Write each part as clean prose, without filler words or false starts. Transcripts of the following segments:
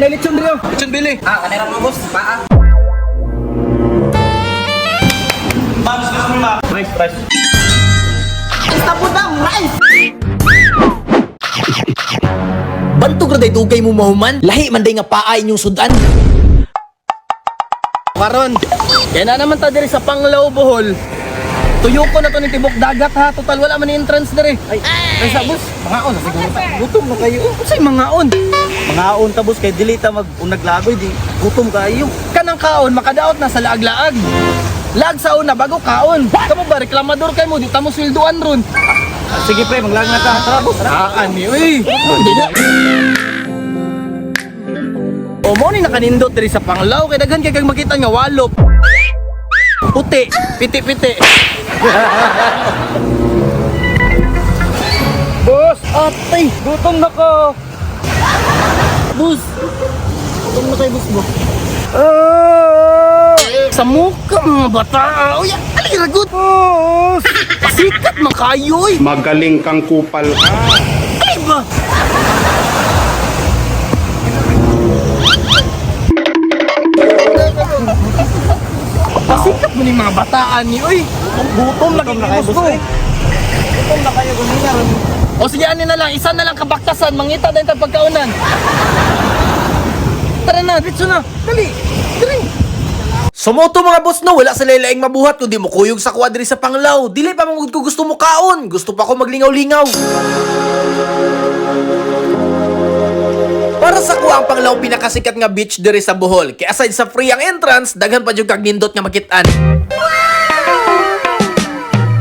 Lechon Rio. Lechon Billy. Ah, kanira mo, boss. Paa. Rice, rice. Bantog ra day dugay mo mahuman. Lahi man day nga paa inyong sudan. Karon. Kaya na naman ta diri sa Panglao, Bohol. Tuyo ko na to ni tibok dagat ha. Total wala man ni entrance diri. Ay, ay sa boss, mangaon na siguro ta. Gutom na kayo. Unsay mangaon? Mangaon ta, boss, kay dili ta mag unaglagoy di gutom kaayo. Kanang kaon makadaot na sa laag-laag. Laag sa una bago kaon. Kamo ba reklamador kay mo di ta mo sweldoan ron. Ah, sige pre, manglag na ta. Tara, boss. Ah, ani uy. Hindi na. O mo ni nakanindot diri sa Panglao kay daghan kay kag makita nga walop. Puti, piti-piti. Boss, Atay, gutom na ko. bus. Gutom na kay bus mo. Ah! Sa mukha mga bata. Uy, alay ragot. Boss! Pasikat man kayo oy. Magaling kang kupal ka. Ay ba? Pasikat mo ni mga bataan ni oy. Gutom lagi Gutom na kayo, kay boss. ko. eh. Gutom na kayo gumina ron. O sige, ano na lang, isa na lang kabaktasan, mangita na yung pagkaunan. Tara na, dito na. Dali, dali. Sumoto mga boss no, wala sa lailaing mabuhat kundi mo kuyog sa kuadri sa Panglao. Dili pa mangud ko gusto mo kaon, gusto pa ko maglingaw-lingaw. Para sa kuha ang Panglao pinakasikat nga beach diri sa Bohol. Kaya aside sa free ang entrance, daghan pa jud kag nindot nga makit-an.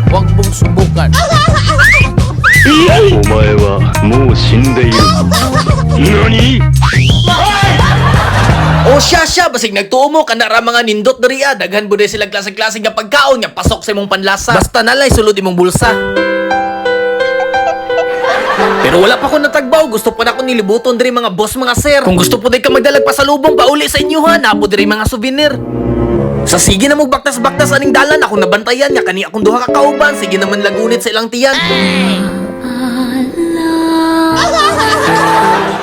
Wag mong subukan. お前はもう死んでいる。何 O siya siya, basig nagtuo mo kana ra mga nindot diri ah. Daghan budhay sila klase-klase nga pagkaon nga pasok sa imong panlasa. Basta nalay sulod imong bulsa. Pero wala pa ko natagbaw, gusto pa na ko nilibuton diri mga boss mga sir. Kung gusto po day ka magdalag pasalubong pauli sa inyo ha, napo diri mga souvenir. Sa sige na mo baktas-baktas aning dalan ako nabantayan nga kani akong duha ka kauban, sige naman lagunit sa ilang tiyan.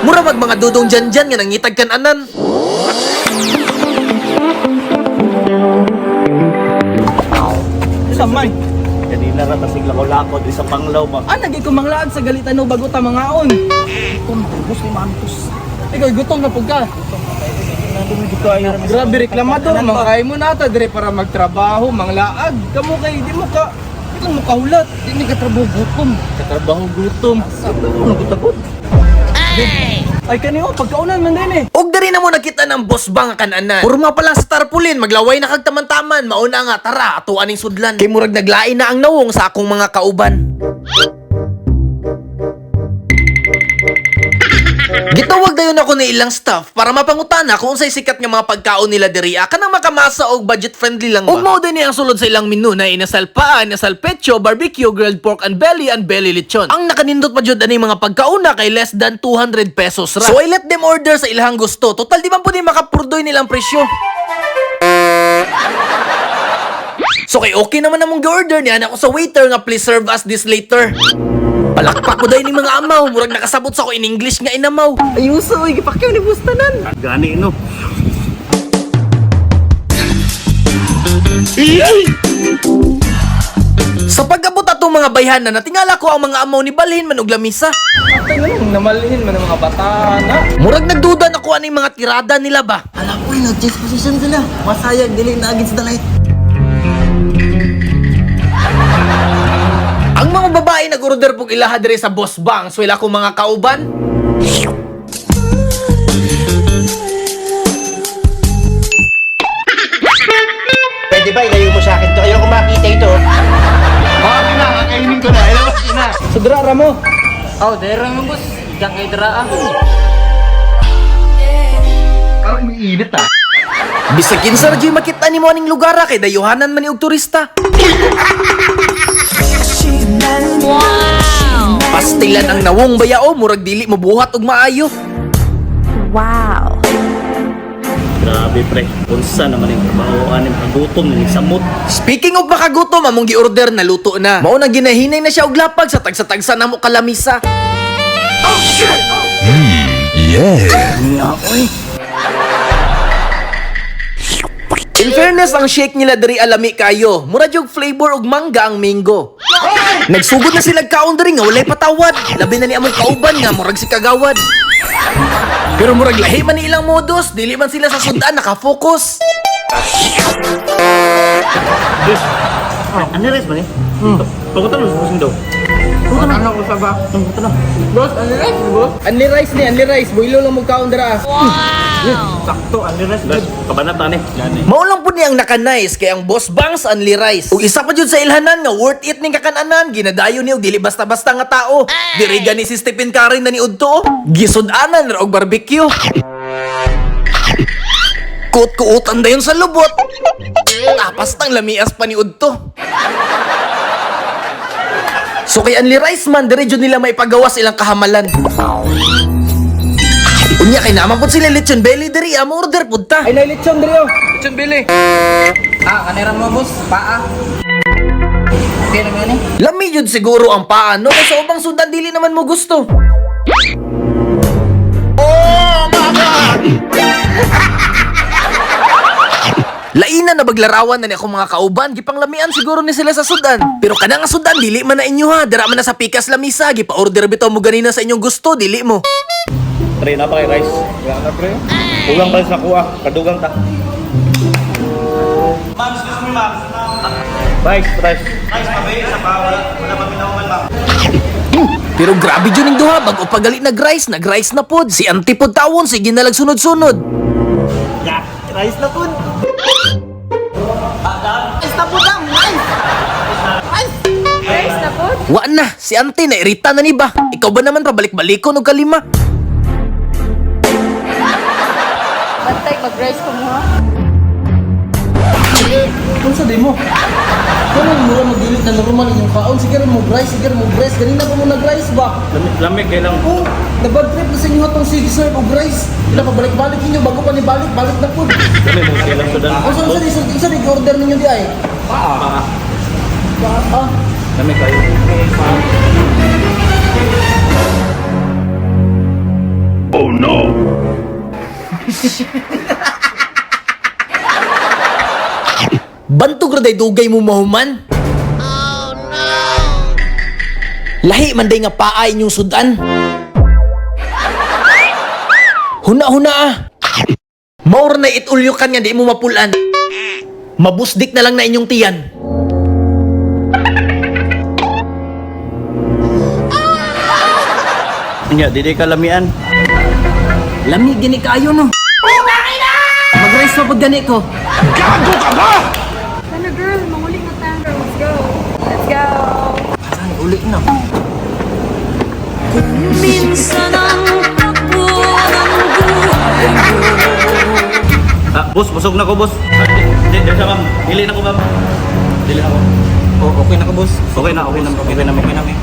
Mura mag mga dudong dyan-dyan nga nangitag kananan. Samay. Kanina ra tasig lakaw-lakaw di sa Panglao ba. Ah, nagay ko manglaag sa galitano bago ta mangaon. Gutom na boss, ni mantos. Ikaw, gutom na pug ka. Kayo. Grabe reklamador, man kay mo na ta dire para magtrabaho, manglaag. Kamo kay di mo ka di lang mo kahulat, di ni katrabaho gutom. Katrabaho gutom. Nagutakot. Ay kaniyo pagkaunan man din eh. Og diri na mo nakita ng boss bang nga kananan. Purma pa lang sa tarpaulin, maglaway na kag taman-taman, mauna nga tara ato aning sudlan. Kay murag naglain na ang nawong sa akong mga kauban. Gitawag dayon ako ni ilang staff para mapangutana kung unsay sikat nga mga pagkaon nila diri ah, kanang makamasa og budget friendly lang ba. Ug mao din ni ang sulod sa ilang menu na inasal paa, inasal pecho, barbecue, grilled pork and belly lechon. Ang nakanindot pa jud ani mga pagkauna kay less than 200 pesos ra. So I let them order sa ilang gusto. Total di man pud ni makapurdoy nilang presyo. So kay okay naman namong gi-order niya ako sa waiter nga please serve us this later. Palakpak ko dahil ni mga amaw, murag nakasabot sa ko in English nga inamaw. Ayuso, oy gipakyaw ni bustanan. Gani no. Sa pag-abot atong mga bayhana, natingala ko ang mga amaw ni Balhin man og lamisa. Atay na lang namalhin man ang mga bata na. Murag nagduda na ko aning mga tirada nila ba. Alam ko, nag-change position sila. Masayag, dili na against the light. Ang mga babae nag-order pog ilaha diri sa Boss Bang, so ila akong mga kauban. Pwede ba ilayo mo sa akin to? Ayoko makita ito. Bakit na, kakainin ko na. Ilabas ko na. Sudra ra mo. Oh, dera mo, boss. Ikan kay dera ah. Parang umiinit ah. Bisag kinsa ra jud makita nimo aning lugar ah, kay dayuhanan man ni og turista. Wow! Pastilan ang nawong bayao, murag dili mobuhat og maayo. Wow. Grabe pre, unsa naman yung trabaho aning kagutom ning samot. Speaking of makagutom, among gi-order na luto na. Mao na ginahinay na siya og lapag sa tagsa-tagsa namo kalamisa. In fairness, ang shake nila diri alami kayo. Mura jug flavor og mangga ang mango. Nagsugod na sila kaon diri nga walay patawad. Labi na ni among kauban nga murag si kagawad. Pero murag lahi man ni ilang modus, dili man sila sa sudan nakafocus. Ano rice ba ni? Pagkutan mo sa daw. Ano ko sa ba? Boss, only rice, boss. Only rice ni, only rice. Builo lang mo kaon dira. Sakto, ano rice? Guys, kabanat ta ni. Mao lang pud ni ang naka-nice kay ang Boss Bangs only rice. Ug isa pa jud sa ilhanan nga worth it ning kakananan, ginadayon ni og dili basta-basta nga tao. Diri gani si Stephen Curry na ni udto. Gisud-anan ra og barbecue. Kuot-kuotan dayon sa lubot. Tapas tang lamias pa ni udto. So kay Anli Rice man, dire jud nila maipagawas ilang kahamalan. Unya kay naman pud sila lechon belly diri, amo order pud ta. Ay, na lechon diri oh. Lechon bili. Ah, kanira mo, boss. Paa. Okay na ba ni? Lami jud siguro ang paa no kay sa ubang sundan dili naman mo gusto. Oh my God! Laina na baglarawan na ni akong mga kauban, gipanglamian siguro ni sila sa sudan. Pero kana nga sudan dili man na inyo ha, dira man na sa pikas lamisa, gipa-order bitaw mo ganina sa inyong gusto, dili mo. Pre, na pa kay rice. Wala na, pre. Kulang pa sa kuha. Kadugang ta. Rice, rice. Pero grabe jud ning duha, bag-o pa gali nag-rice, nag-rice na pod. Si auntie pod tawon, sige na lag sunod-sunod. Rice na po. Rice na po lang. Rice! Rice na po? Wa na, si auntie na irita na ni ba? Ikaw ba naman pabalik-balikon og kalima? Bantay, mag-rice ko mo ha? Unsa di mo? Kanang mura magdili na normal inyong kaon. Sige ra mo rice, sige ra mo rice. Ganina pa mo nag-rice ba? Lamig kay lang. Oh, nabad trip na sa inyo atong sige serve og rice. Ila pabalik-balik ninyo bago pa ni balik, balik na pud. Lamig mo kay lang sudan. Unsa unsa di unsa di order ninyo di ay? Paa. Paa. Lamig kayo. Oh no! Bantog ra day dugay mo mahuman. Oh no. Lahi man day nga paa inyong sudan. Huna-huna ah. Maor na itulyokan nga di mo mapulan. Mabusdik na lang na inyong tiyan. Nya, dili ka lamian. Lami gini kaayo no. Mag-rice pa pag gani ko. Gago ka ba? Ano girl, manguling na tayo. Let's go. Let's go. Saan? Uli na. Minsan ang takbo ng buhay Ah, boss, busog na ko, boss. Ah, di, di, di, siya, ma'am. Dili na ko, ma'am. Dili na ko. Oh, okay na ka, boss. Okay na, okay na, okay na, okay na. Okay na.